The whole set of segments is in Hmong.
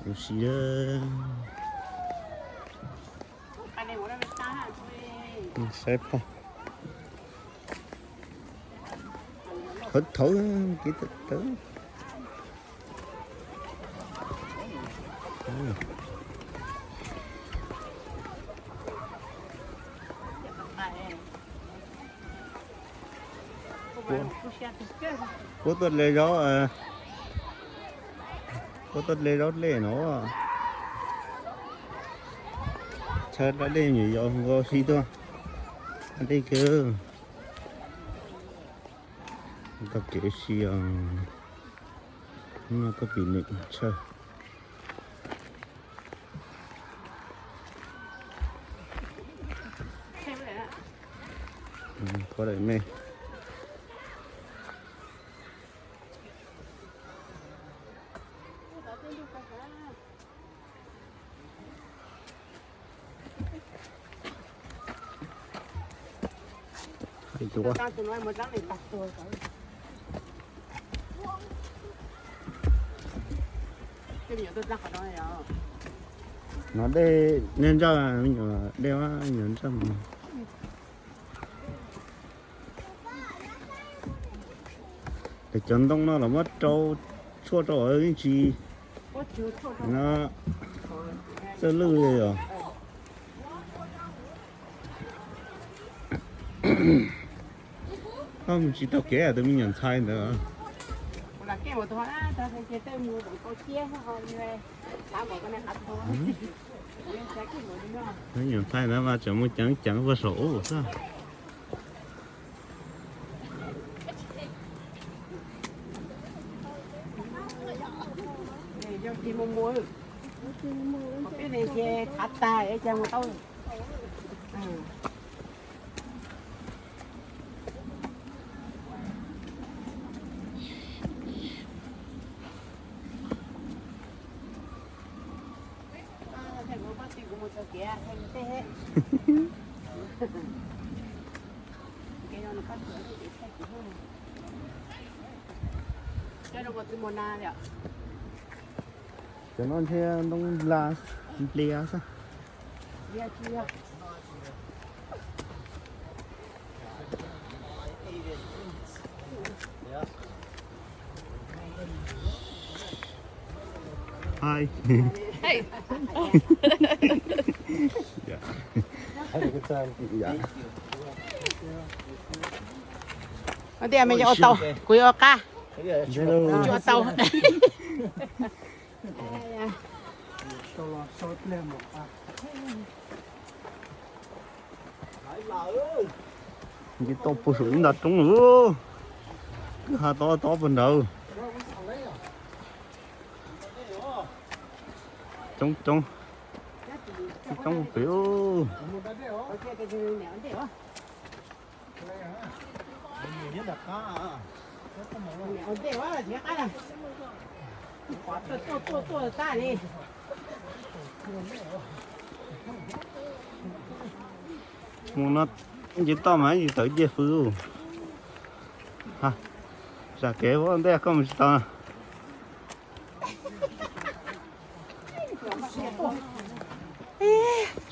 Ua si, saib pog. Thauv thauv kev tawm tawv. Puab tuaj dle zaub, puab tuaj dle zaub dlej no. Chaw dab dej nyuam yaus nkaus si tuaj. Dab dej kawg. Tau kev si os. Hnub no tuaj pim niam tsawg. Pog daim me. Hais tuaj. No dej nyob ntsaj, me nyuam dej, me nyuam ntsaj mus. Es cov ntoo no los muab rau tshuaj rau yeej tsis txawj lwj li os. Koj mus tsis tau kev tus me nyuam ntxhais ntawd. Me nyuam ntxhais ntawd mas tseem mus ceev ceev puag saum ub xwb. Cov no ntshe ntoo nplas, nplias xwb. Hi. Hey. Yeah. Ua tias mej yuav ua tau, kuv yuav ua qab. Hello. Yuav ua tau. Nce toj puag saum ib nta roob lawm. Kwj ha tob tob puag nrad. Coob coob, coob pem. Mus no nce toj mas tsis tawm ncej fwv. Zam kev ua ntej koj mus tsis tau.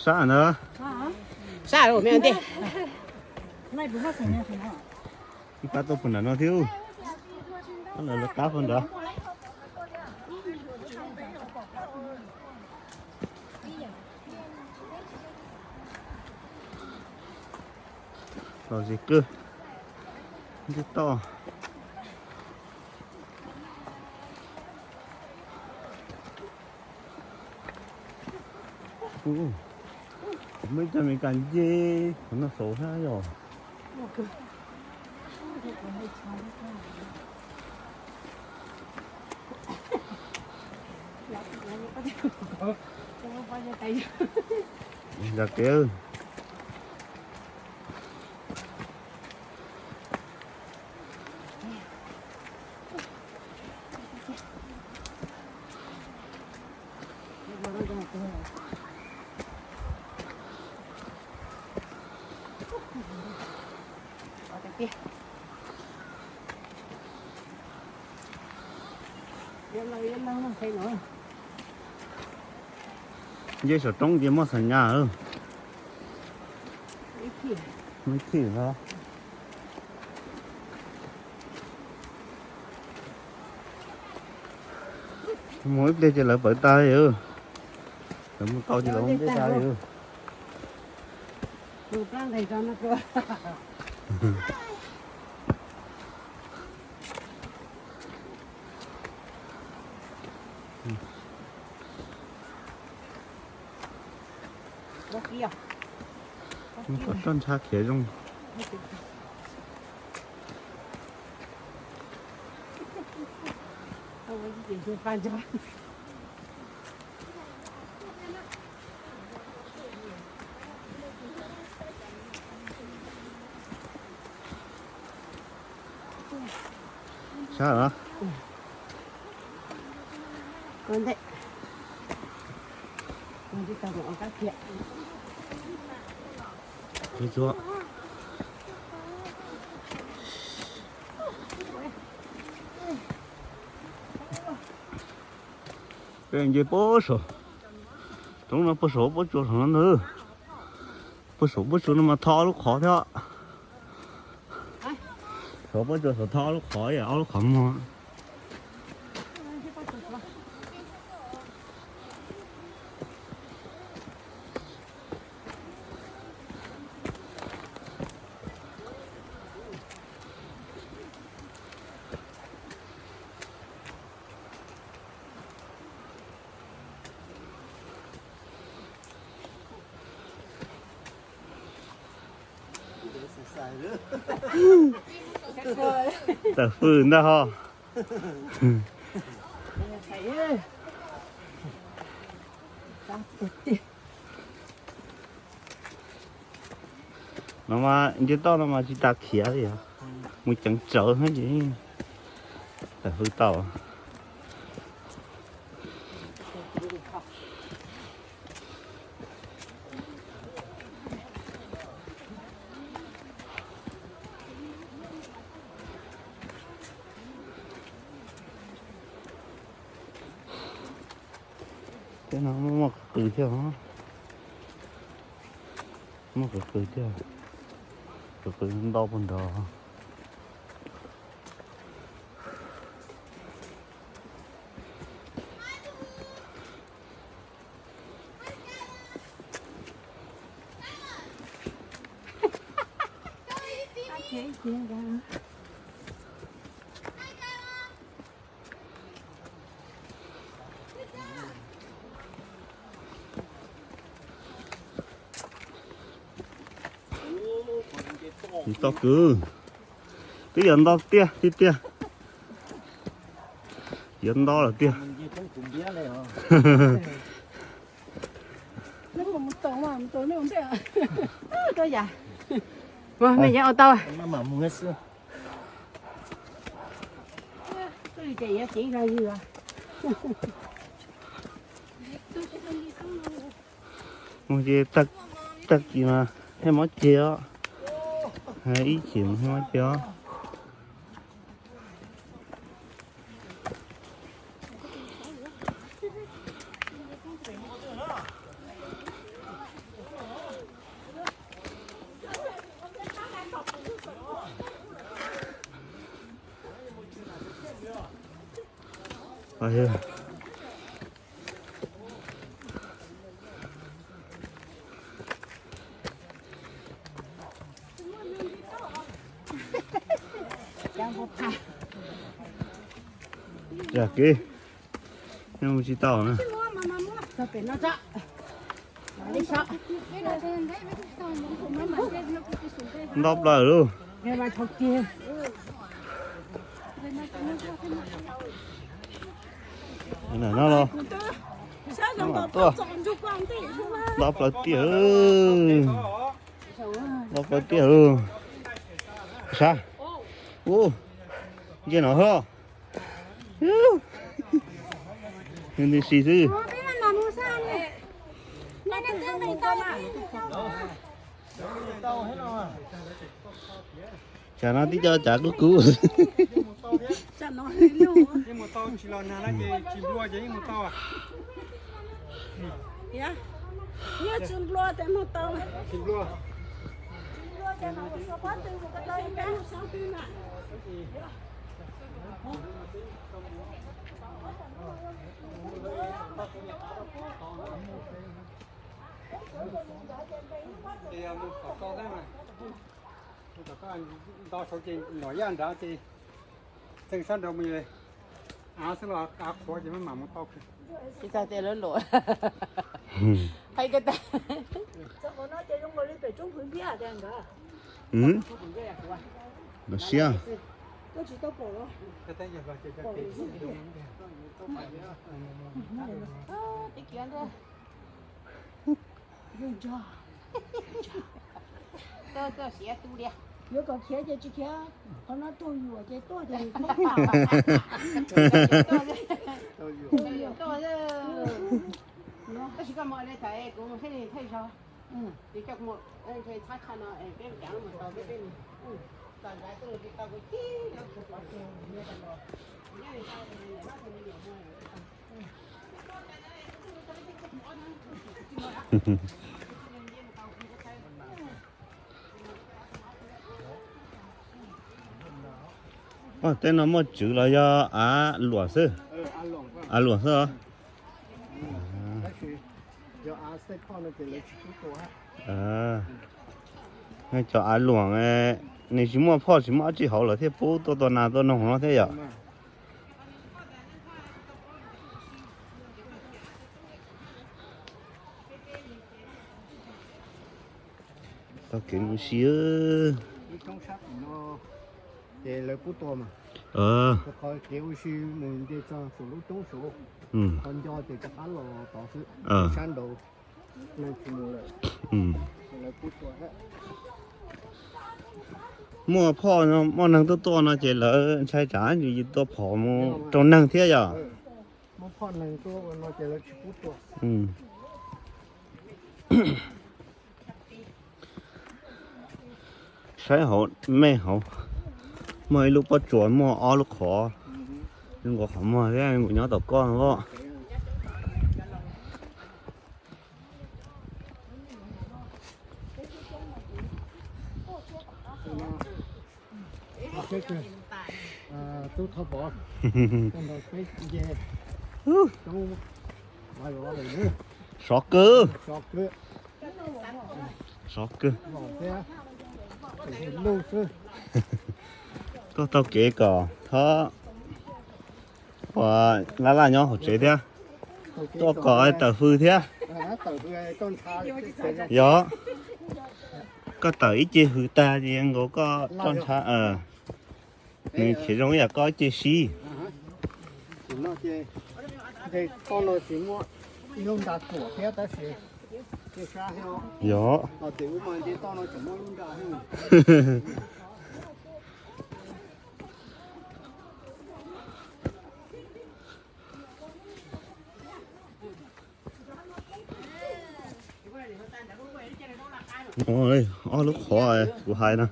Sab ntawd. Sab me ntej. Ib pab tuaj puag nram no thiab. Lawv lawv qab puag nrad. Los zis kawg, nce toj. Muaj ib co Amelikas nce qhov no saud thiab yom. Zam kev. Yuav laug yuav laug no, qhia no. Nce saum roob ces muaj xas nyas lawm. Muaj ib thim no. Mus ib pliag ces lawv pawv tas li. Lawv mus tau ces lawv mus peb tas li. Kom roj ntsha khiav zoo. Sab los? Peb nce puag saum, roob no puag saum puab tsua saum no ntag. Puag saum puab tsua no mas tho ob lub qhov thiab. Saum puab tsua saum tho ob lub qhov, ob lub qhov muag. Tawm fwj ntag ho. No mas nce toj no mas tsis tas khiav li os. Mus ceev tsawv thiab ces tawm fwj tau. Tej no muaj muaj qw qw thiab os. Muaj qw qw thiab. Qw qw nto puag nrad. Tsis tau kwv. Twb yuav nto tiag tiag tiag. Yuav nto lawm tiag. Mej yeej ua tau. Mus ces tag kis mas thiaj mob ceg os. Ib chim mas thiaj mob ceg os. Yog kev, yeej mus tsis tau na. Nto plaws lauj. Ntawm no los, tuaj, nto plaws tiag, nto plaws tiag lauj. Sav, ua, nce no hos. Nws si xwb. Tsam no tib co cav kub kub. Yog tsis nplua ces mus tau. Tsis nplua ces mus ua xov pob tw mus ko taw ib nrab mus xyov twg na. Nto saud ces luam yaj nrad ces txeeg sab nraud mus, av xwb los av qhuav ces maj mam mus tau. Tsis txog tias lawv luam. Hais ko tas. Lawv siab. Tuaj, tuaj siav tu lias. Yuav kom khiav ces tsis khiav, qhov no raug yuam ces tuaj ces tuaj. Tab sis koj mus li thaum kuv mus thiaj li thaij zog. Ces coj kuv mus ntshe txhob tshaj no peb cov mus tau peb tej txog nrad tuaj mus tsis tau kuv cib. Tej no muaj tswv los yog av luam xwb? Av luam xwb os. Cov av luam, nws tsis muaj phoj tsis muaj dab tsi hauv lawv thiaj pub tuaj tua nas tua noog no thiab yom. Tau kev mus si. Ces lawv pub tua mas, qhov kev ua si mus nce txog saum lub roob saud, qhov nco ces rov qab los tod xwb, sab nraud neeg tsis mus lawm. Lawv pub tua thiab. Muaj phoj muaj neeg tuaj tua no ces lawv ntshai tsam yus tua phom mus rau neeg thiab yom. Muaj phoj neeg tuaj ua no ces lawv tsis pub tua. Saib hauv me hauv, muaj ib lub pob tsuas muaj ob lub qhov, zoo nkaus qhov muag thiab nkaus nyob tom koj os. Tub Thoj Pov, sov kawg, sov kawg. Tuaj taug kev kom thov ua laj laj nyob hauv tsev thiab, tuaj kom tawm fws thiab. Yog koj tawm ib ce fws tag ces nkaus koj roj ntsha, nws khiav zoo ib yam koj ib ce sib. Yog. Ob lub qhov kuv hais no.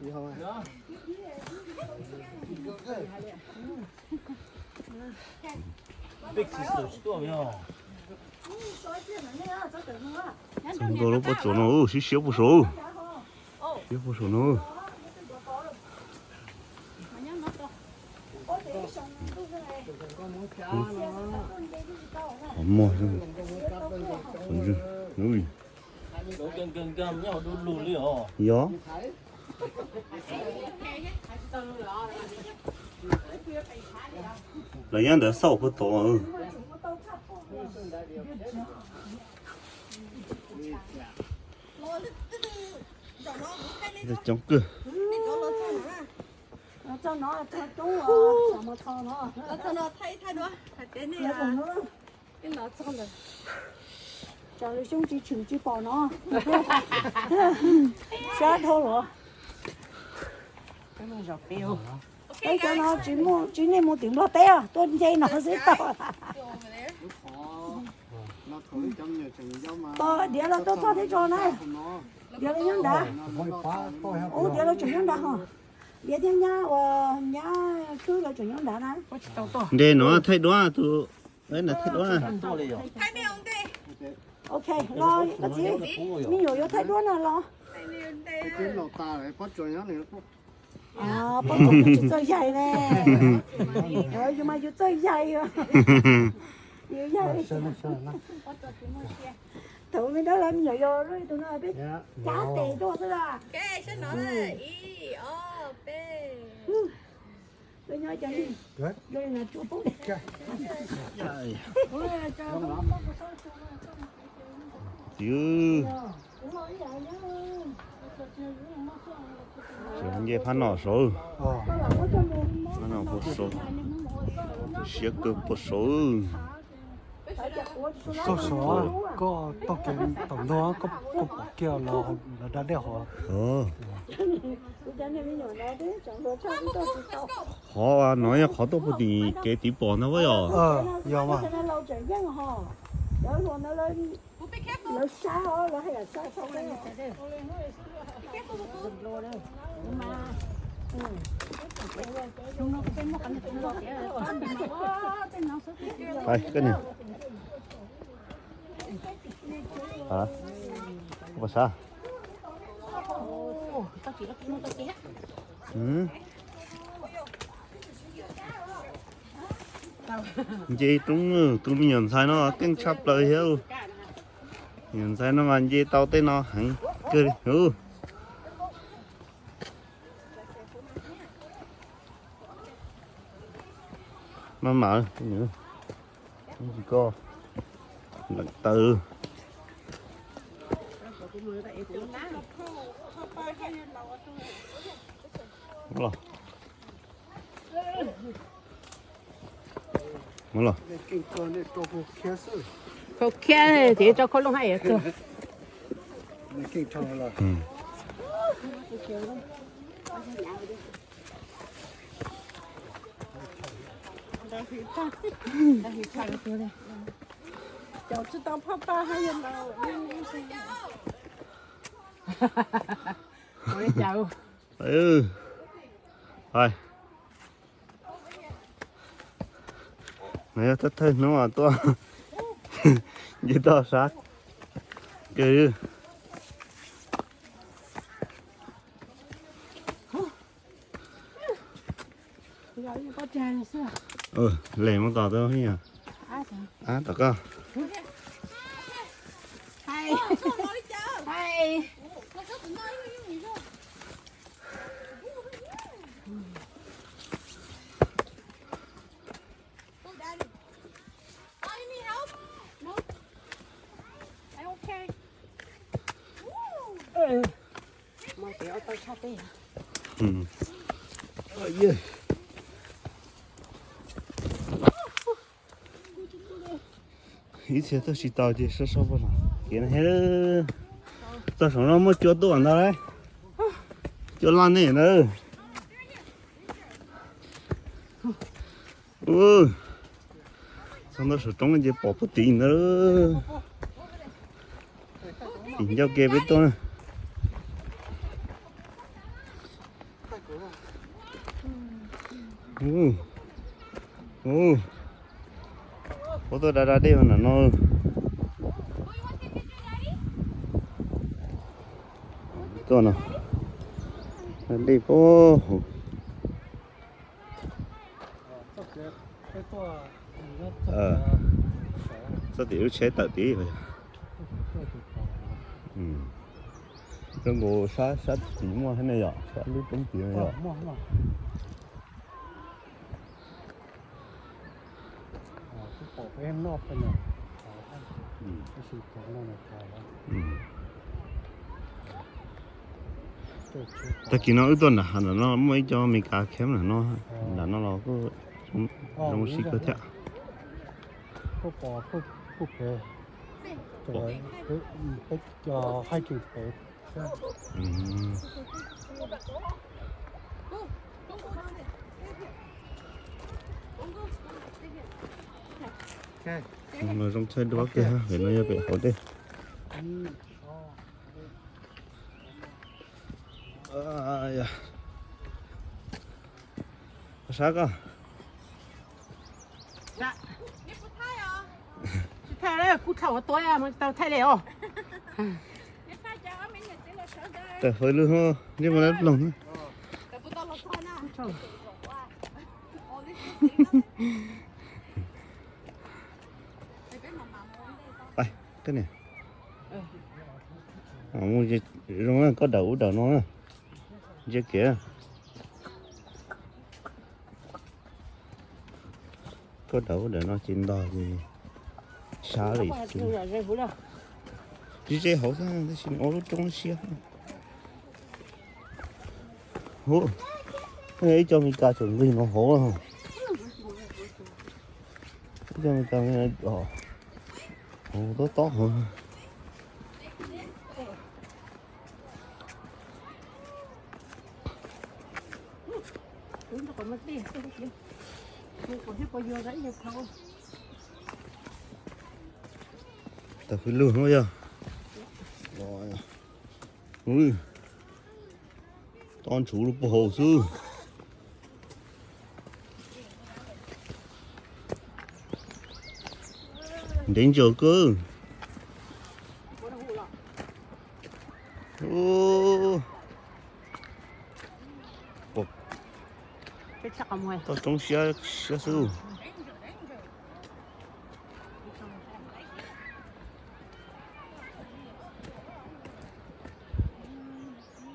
Txog ntua lub pob tsuas no, siab siab puag saud, siab puag saum no. Qhov muag, qhov ntswg, ui. Yog. Lawv nyob ntawd xauj puag tod. Coob kawg. Tsam lawv xyoob tsis tshwm tsis pom no. Sab dhau los. Peb cov no tsis muaj, tsis nej mus tim Nplog teb os, tuaj nce no xwb tau. Pom diav los tuaj txog teb tso na. Diav los nyob nrad. Ub, diav los tseem nyob nrad ho. Diav thiab nyab uas nyab Khwb los tseem nyob nrad na. Nte no thaij duab tus, na thaij duab. Ok, los koj txiv, me nyuam yuav thaij duab no los. Pab tsuas tsis txawj yaig ne. Yus mas yus txawj yaig. Yus yaig. Thaum me dab laug me nyuam yau tus no peb cav tes tuaj xwb las. Txiv, nce phab no saud, phab no puas saud, siab kawg puas saud. Koj sov, koj taug kev tom ntug, koj pom kiag lawv da dej hov. Qhov no yog qhov tuaj puag tim kev tiv pom ntag yog. Yog mas. Hais koj niam. Hais, koj puas sab? Nce roob, tus me nyuam ntxhais no keej tshaj plaws thiab. Me nyuam ntxhais no mas nce tau tej no heev kawg li. Maj mam, tsis koj lawm taw. Los. Los. Khau khiab ces tso khau loo hais tuag. Caum tsis tau phaj paj hab yog laus. Hais, no yog thawj thawj hnub tuaj nce toj sab kawg. Les mus tom tau, tom koj. Ib txhia tuaj tsis tau ces sab sab poj no kev no thiab. Txog saum no muaj cua tuaj ntag lauj. Cua laj nej ntawd. Txog ntawm saum roob ces pom puag tid ntawd. Tim ncauj ke peb tuaj na. Puab tuaj da da dej nram no. Tuaj no, da dej puag hauv. Txoj tim lub tsheb tawm tid. Zoo nkaus sab, sab tid muaj thiab ne yom, sab lub roob tid yom. Tag kis no wb tuaj nram hav ntawm no muaj ib co Amelikas camp nram no, nram no los kuj zoo sib kawg thiab. Zoo tshaj duab kiag, pem no yog pem hauv dej. Koj sab koj. Tsis thaij, Kuv thaum tua mas tau thaij li os. Tawm hauv lub hov, nej mus lab ploog na. Pais, koj niam. Mus zoo na, koj dawm ub dawm no na. Ntsia kiag. Koj dawm ub dawm no ces ntog ces sab li xwb. Ze hauv xwb tab sis nws ua lub roob siab. Hu, ib co Mes Kas tseem nqis no hauv. Ib co Mes Kas, hauv tob tob hauv. Tawm hauv lub no yog, toj ntshuv lub puag hauv xwb. Ntev ntsaws kawg. Toj roob siab siab xwb.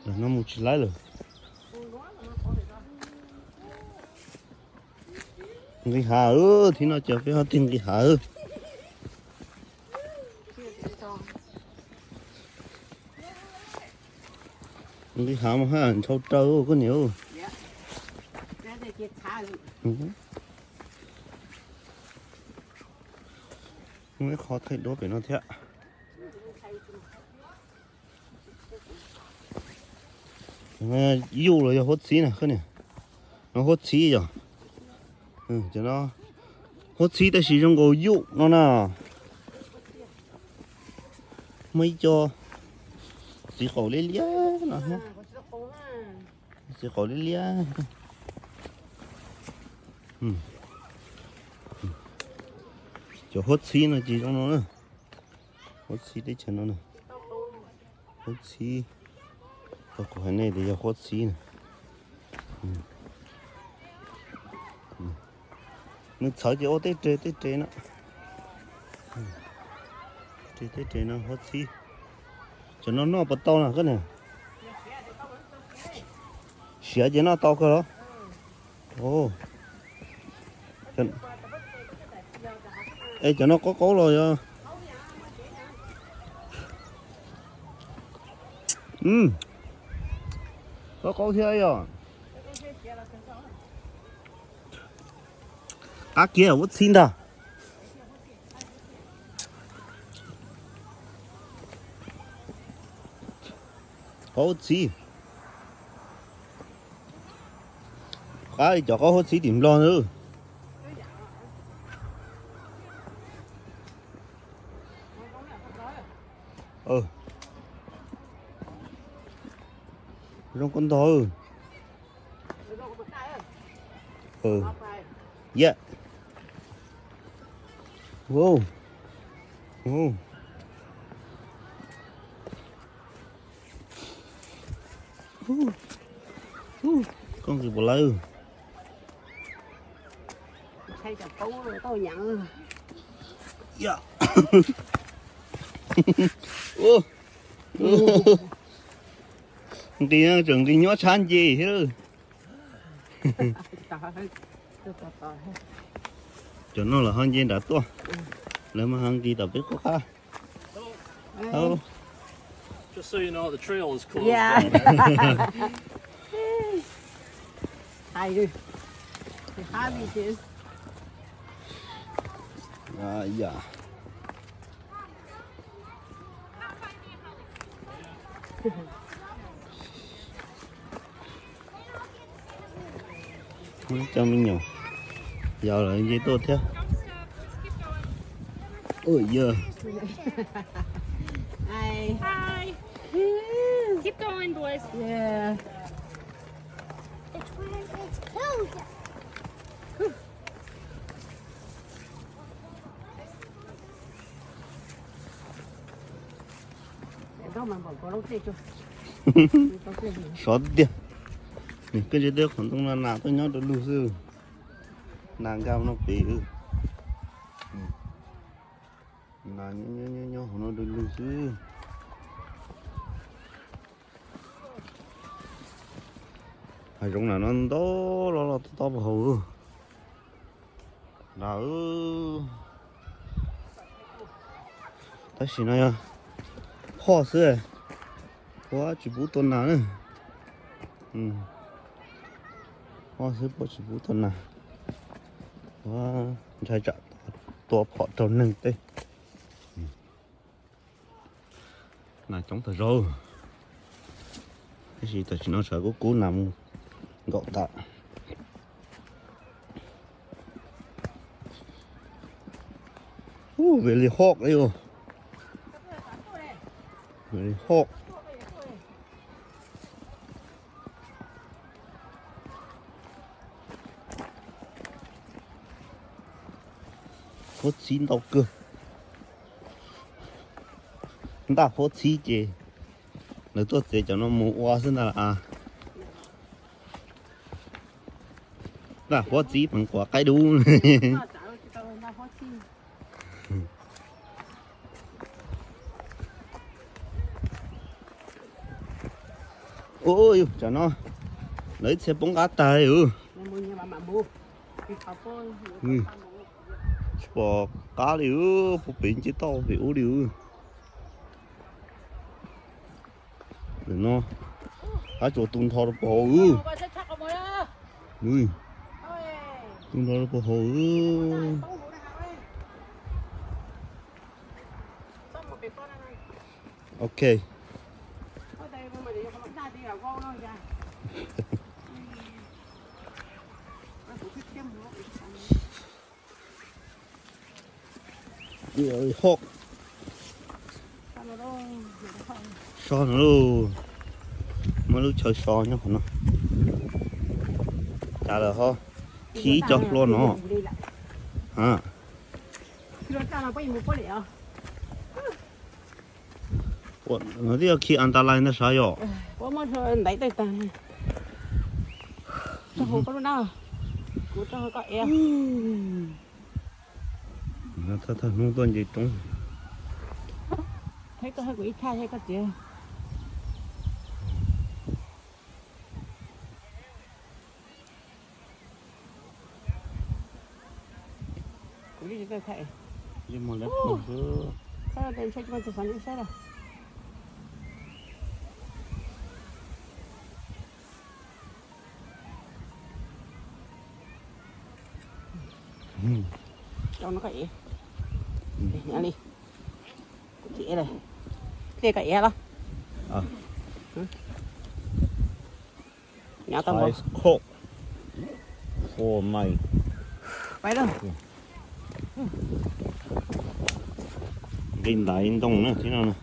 Los no mus tsis laib lawm. Nqis hav, thib no ces peb ho tig nqis hav. Nqis hav mas haj ntshau raws koj niam. Muaj ib qho thaij duab pem no thiab. Yuj los yog huab txhib na koj niam? No huab txhib yog. Huab txhib tab sis zoo nkaus yuj no na. Muaj ib co txiv qaum liab liab no. Txiv qaum liab liab. Cov huab txhib no ces zoo no na. Huab txhib teb chaws no na. Huab txhib, kuv hais nej tias yog huab txhib na. Nws txhawv ces ua tej re tej re no. Tej re no huab txhib. Cov no noj puas tau na koj niam? Siav ces noj tau kawg los? Es cov no qaub qaub los yog? Qaub qaub thiab yog. Qab kiag huab txhib ntag. Qaub txhib. Qab li cov qaub huab txhib tim Nplog xwb. Zoo koj ntog. Koj nqis puas lawv? Nqis tseem nqis nyob tshab nce thiab. Cov no lawv ho nce nram tuaj, lawv mas ho nqis tom peb qub qab. Just so you know, the trail is closed. Yeah. Hais, hais li ces. Cov me nyuam yau lawv nce tuaj thiab. Ui yog. Hi. Hi. Keep going, boys. Yeah. It's when it's cold. Sov tiag. Nws koj tsis teb qhov ntoo no nas tuaj nyob rau lug xwb. Nas nkag no pem. Nas nyob hauv no rau lug xwb. Hav zoov na no ntau loj loj tob tob puag hauv. Tab sis no yog phoj xwb, puab tsis pub tua nas na. Phoj xwb puab tsis pub tua nas. Ntshai tsam tua phom raug neeg tej. Nas coob tag zaug, tab sis tam sim no sawv kub kub nas mus nkaum tas. Ub, very hot li os. Very hot. Huab txhib ntau kawg. Ntaj huab txhib ces lawv tuaj txiav cov no mus ua xwb ntag las. Ntaj huab txhib peev quav qaib dub. Ua yus tsam no lawv ib txhia poob qab tag li. Tsis pom qab li, puag pem nce toj pem ub li. Ntawm no qab tsuas tu nrho rau puag hauv. Tu nrho rau puag hauv. Ok. Hot. So no lauj. Muaj lub chaw so nyob qhov no. Cas lawm ho khib cov hlua no. No twb yog khi an ta lai ntag sav yom. Thawj thawj hnub tuaj nce roob. Li, kuv txiv, hle koj ev los. Ice cold for me. Nqis ntaiv ntoo na thiab no.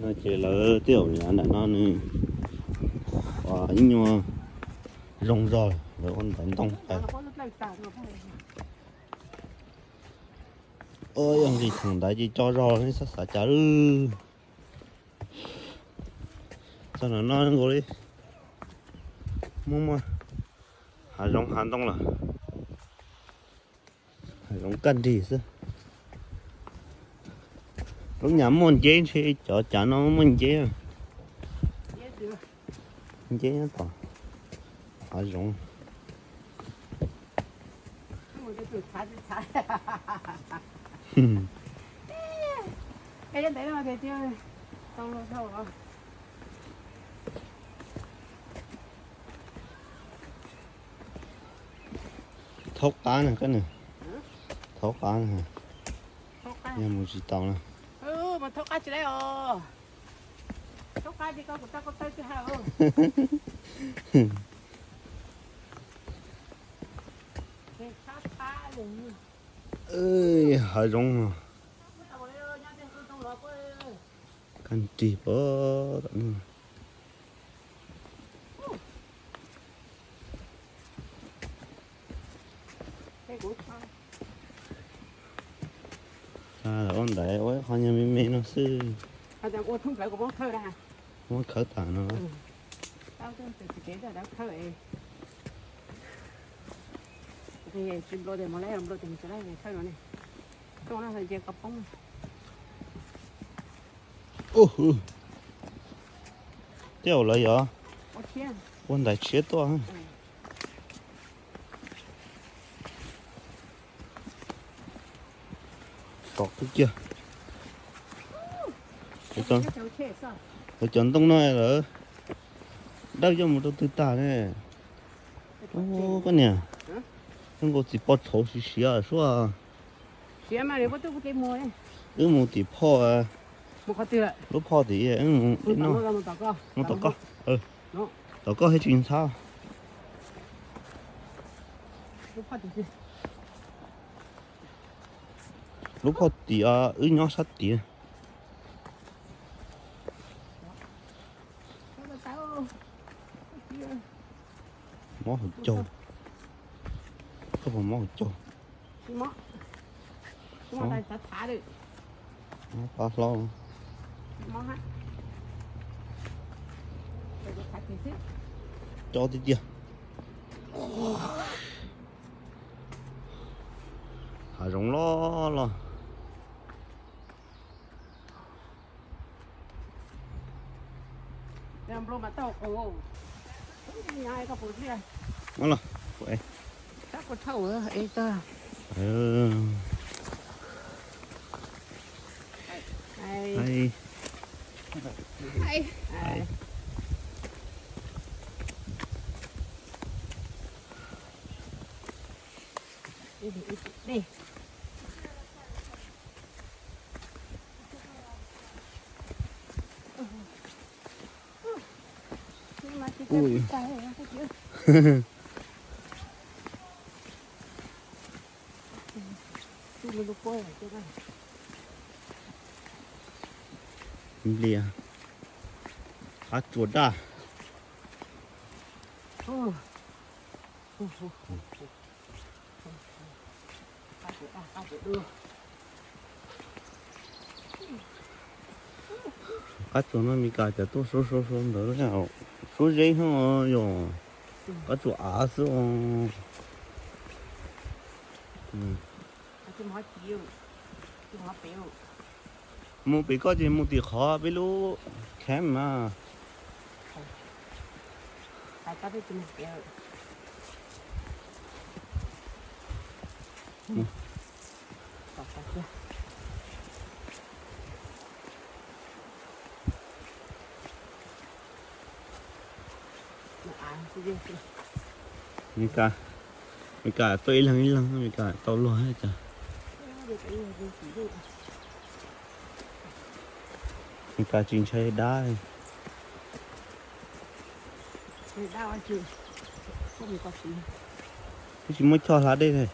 No ces lawv tej zaum nram no nws ib nyuag zoo zog lawv ua ntaiv ntoo tas. Yog nqis thaum ntaiv ces co zog xav xav cas lawm. Txog no no nkaus li. Muaj muaj hav zoov hav ntoo lawm. Hav zoov kaj nrig xwb. Lub nyam muaj nceb ntshe cov cav no muaj nceb. Nceb nyob tom hav zoov. Thaub qab na koj nws. Thaub qab na. Yog mus tsis tau na. Hav zoov no. Kaj nrig pom tom no. Ua ntaiv ua qhov nyuag me me no xwb. Muab khawb tas no. Tej zaum lawv yog ua ntaiv tshiab tuaj. Sov kawg kiag. Lawv cov ntoo no lawv dawb coj mus rau twg tag ne? Koj niam, zoo nkaus txiv poj tshauv siav siav suab. Wb mus tim phoj, lub phoj tim, wb mus tim no. Mus tom koj, tom koj thiaj tsis ntxhab. Lub phoj tim, wb nyob sab tid. Mob hauv caug. Koj puas mob hauv caug? Mob, pab hlob. Co tiag tiag. Hav zoov loj loj. Nplias, qab tsuas daj. Qab tsuas no Mes Kas cas tuaj suab suab suab ntawd, suab zeb xwb yog qab tsuas av xwb. Mus pem koj ces mus tim qhov peb lub camp mas. Mes Kas, Mes Kas tuaj ib leeg ib leeg, Mes Kas tau luag cas. Mes Kas tsis ntshai dab. Twb tsis muab choj hla dej li.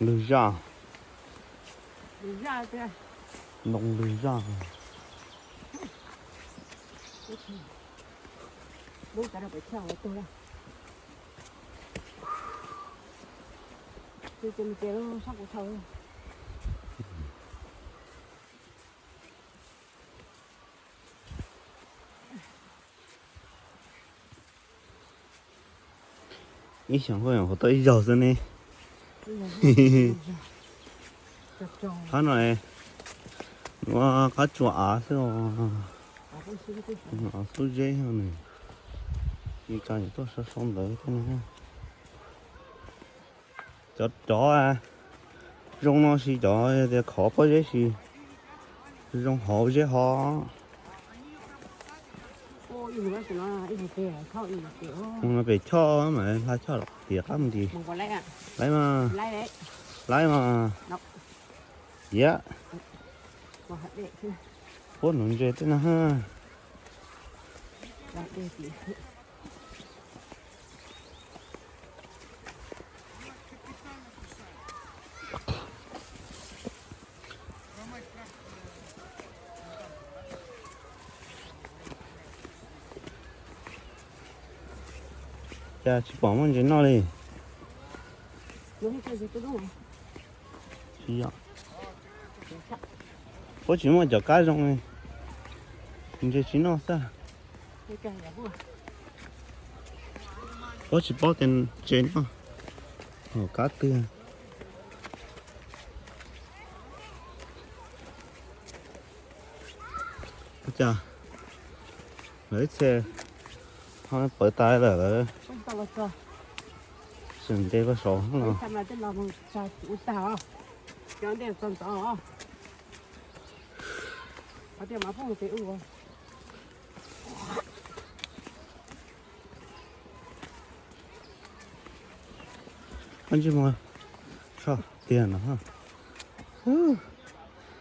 Lwg zaj, ntoo lwg zaj. Ib xyoos koj nyuam qhuav tau ib zaug xwb ne. Qab no ua qab tsuas av xwb os. Av xub zeb nws, Mes Kas tuaj sau sau ntawv thiab ne. Cov cov zoo no sis cov tias khov pob zeb sis zoo hauv zeb hov. Mus no pem choj mas hla choj los tias qab mus ntsis. Laib mas, laib mas. Yam, puab nuv ntses tej no. Cas tsis pom muaj ntses noj li. Tsis yog. Puab tsis muaj cov kab zoo li. Ntses tsis noj xwb. Puab tsis paub tias ntses noj hauv kab twg. Ua cas lawv ib txhia ho pawv tas lawm, lawv tseem nce koj saud no. Koj ntsej muag tso tiag no.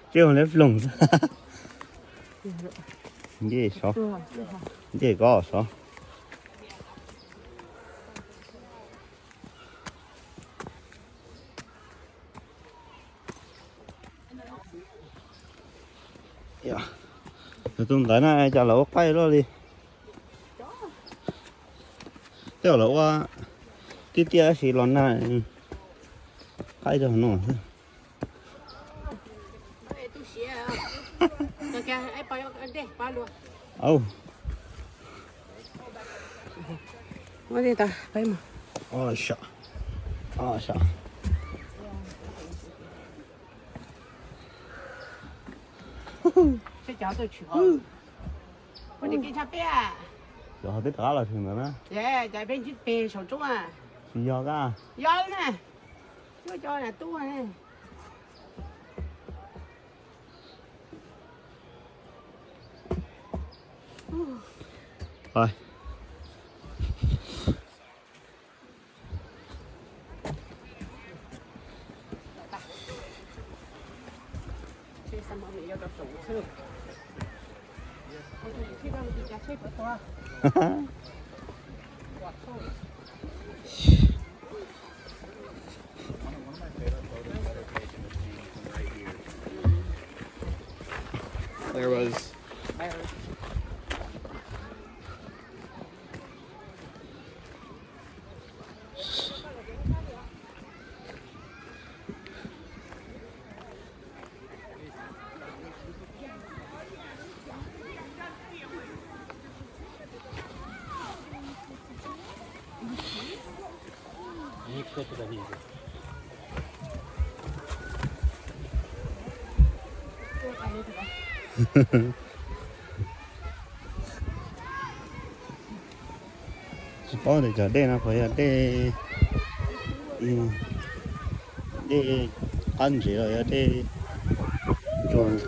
Ntsej muag liab ploog. Nce sov, nce koj sov. Yog tus ntawd na cas lawv ua qaij luaj li. Tej zaum lawv ua tiaj tiaj tab sis los nag qaib rau hauv no xwb. Cov ho twb rov qab los tsev ntawd na. Tsis yog kab. Yog na. There was Tsis paub tias cov dej no puas yog dej, dej qab ntsev los yog dej tsuas.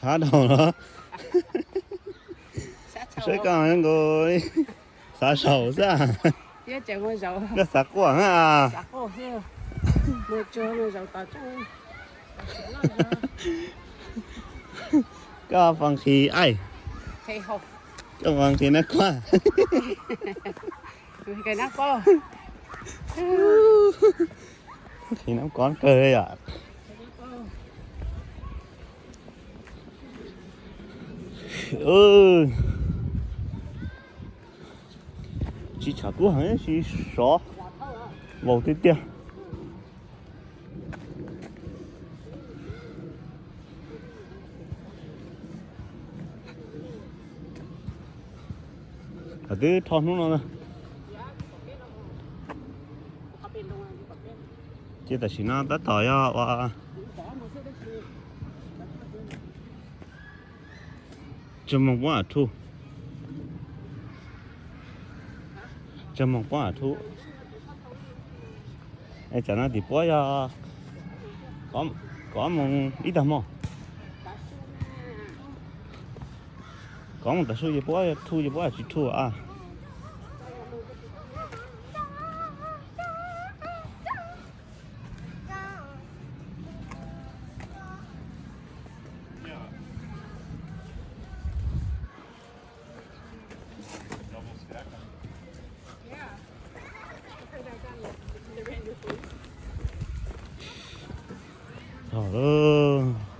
Sab dhau los. Saib koj zoo nkaus xav zaum xwb. Koj xav quaj na. Koj fa nqhis aij. Koj fa nqhis nab kuab. Nqhis nab kuab kawg li yom. Tsis tshav kub heev, tsis sov, vau tiag tiag. Twb rho hnub no na. Ces tam sim no tab tom yog ua tsawg moos puab a thu, tsawg moos puab a thu. Es tsam no tim puab yog kaum moos ib tag hmo. Kaum moos tav su ces puab thu ces puab tsis thu a. Lawm.